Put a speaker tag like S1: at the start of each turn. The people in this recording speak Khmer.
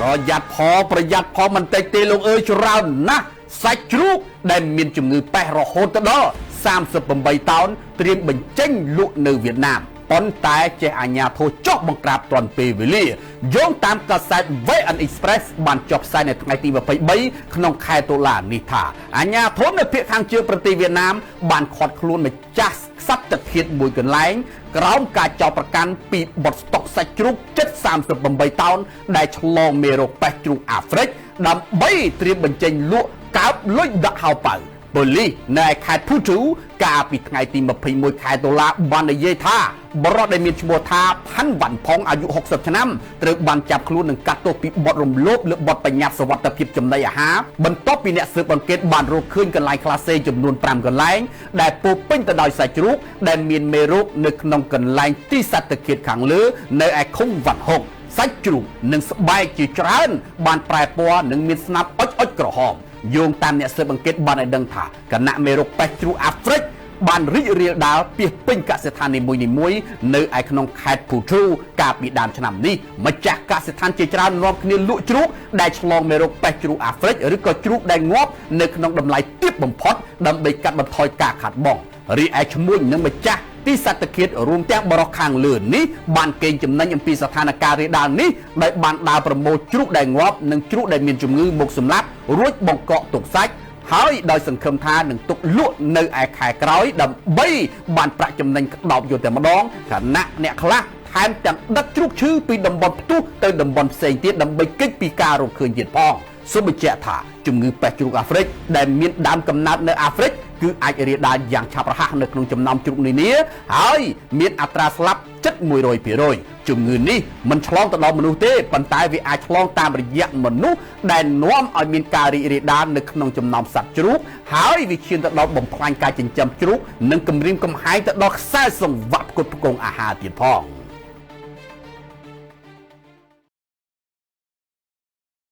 S1: ប្រយ័ត្នផងប្រយ័ត្នផងមិនតិចទេលោកអើយច្រើនណាស់សាច់ជ្រូកដែលមានជំងឺប៉េះរហូតទៅដល់38តោនត្រៀមបញ្ចេញលក់នៅវៀតណាមប៉ុន្តែចេះអាញាធរចុះបង្ក្រាបទាន់ពេលវេលាយោងតាមកាសែត VN Express បានចុះផ្សាយនៅថ្ងៃទី23ក្នុងខែតុលានេះថាអាញាធរនៅភាគខាងជើងប្រទេសវៀតណាមបានឃាត់ខ្លួនម្ចាស់សត្វធាតុមួយកន្លែងក្រោមការចោទប្រកាន់ពីបទស្តុកសាច់ជ្រូកជិត38តោនដែលឆ្លងមេរោគប៉េស្តជ្រូកអាហ្វ្រិកដើម្បីត្រៀមបញ្ចេញលក់កើបលុយដាក់ហៅប៉ៅប៉ូលីសនៅឯខេត្តភូទូកាលពីថ្ងៃទី21ខែតុលាបាននិយាយថាបរិវត្តដែលមានឈ្មោះថាផាន់វ៉ាន់ផុងអាយុ60ឆ្នាំត្រូវបានចាប់ខ្លួននិងកាត់ទោសពីបទរំលោភលើបទបញ្ញត្តិសុវត្ថិភាពចំណីអាហារបន្ទាប់ពីអ្នកស៊ើបអង្កេតបានរកឃើញកន្លែងក្លាសេចំនួន5កន្លែងដែលពោពេញទៅដោយសាច់ជ្រូកដែលមានមេរោគនៅក្នុងកន្លែងទីសត្វធាតុខាងលើនៅឯឃុំវ៉ាន់ហុកសាច់ជ្រូកនិងស្បែកជាច្រើនបានប្រែពណ៌និងមានស្នាមអុចអុចក្រហមយោងតាមអ្នកស៊ើបអង្កេតបានឲ្យដឹងថាគណៈមេរោគប៉េស្តជ្រូកអាហ្វ្រិកបានរីករាលដាលពាសពេញកសិដ្ឋាននីមួយៗនៅឯក្នុងខេត្តភូធូកាលពីដើមឆ្នាំនេះម្ចាស់កសិដ្ឋានជាច្រើននាំគ្នាលក់ជ្រូកដែលឆ្លងមេរោគប៉េស្តជ្រូកអាហ្វ្រិកឬក៏ជ្រូកដែលងាប់នៅក្នុងតម្លៃទាបបំផុតដើម្បីកាត់បន្ថយការខាតបង់រីឯឈ្មួញនិងម្ចាស់ទីសត្វធាតុរួមទាំងបរិះខាងលើនេះបានកេងចំណេញអំពីស្ថានភាពរាលដាលនេះដោយបានដើរប្រមូលជ្រូកដែលងាប់និងជ្រូកដែលមានជំងឺមកសម្លាប់រួចបង្កកទុកសាច់ហើយដោយសង្ឃឹមថានឹងទុកលក់នៅឯខែក្រោយដើម្បីបានប្រាក់ចំណេញក្តោបយកតែម្ដងខណៈអ្នកខ្លះថែមទាំងដឹកជ្រូកឈឺពីតំបន់ផ្ទុះទៅតំបន់ផ្សេងទៀតដើម្បីគេចពីការរកឃើញទៀតផងសូមបញ្ជាក់ថាជំងឺប៉េស្តជ្រូកអាហ្វ្រិកដែលមានដើមកំណើតនៅអាហ្វ្រិកគឺអាចរាលដាលយ៉ាងឆាប់រហ័សនៅក្នុងចំណោមជ្រូកនានាហើយមានអត្រាស្លាប់ជិត100%ជំងឺនេះមិនឆ្លងទៅដល់មនុស្សទេប៉ុន្តែវាអាចឆ្លងតាមរយៈមនុស្សដែលនាំឲ្យមានការរីករាលដាលនៅក្នុងចំណោមសត្វជ្រូកហើយវាឈានទៅដល់បំផ្លាញការចិញ្ចឹមជ្រូកនិងគំរាមកំហែងទៅដល់ខ្សែសង្វាក់ផ្គត់ផ្គង់អាហារទៀតផង។